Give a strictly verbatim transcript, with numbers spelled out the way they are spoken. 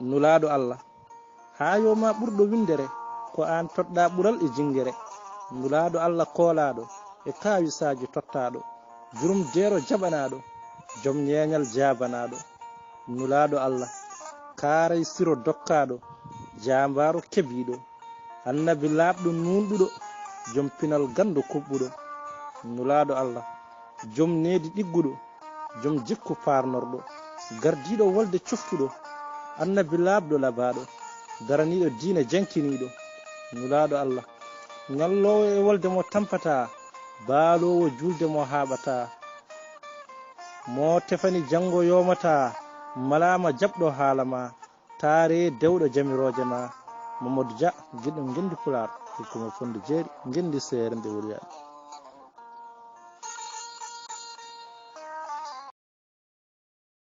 Nulaaɗo Allah, haa yo ma ɓurɗo winndere, ko aan toɗɗaa ɓural e jinngere. Nulaaɗo Allah koolaaɗo e kaawisaaji tottaaɗo, jurum deero jaɓanaaɗo, jom ñeeñal jaabanaaɗo. Nulaaɗo Allah, kaaray siro dokkaaɗo, jaambaaro kebiiɗo, annabi laaɓɗo nuunɗuɗo, jom pinal ganndo kuɓɓuɗo. Nulaaɗo Allah, jom needi ɗigguɗo, jom jikku paarnorɗo, gardiiɗo wolde coftuɗo, annabi laaɓɗo labaaɗo, daraniiɗo diina jankiniiɗo. Nulaaɗo Allah, ñalloowo e wolde mo tampataa, baaloowo juulde mo haaɓataa, mo tefani janngo yoomataa, malaama jaɓɗo haala ma, taare dewɗo jamirooje ma. Mamadou Dia, giɗɗo ngenndi Pulaar, hikkumo Fonde Jeeri, ngenndi seere nde woni yaade.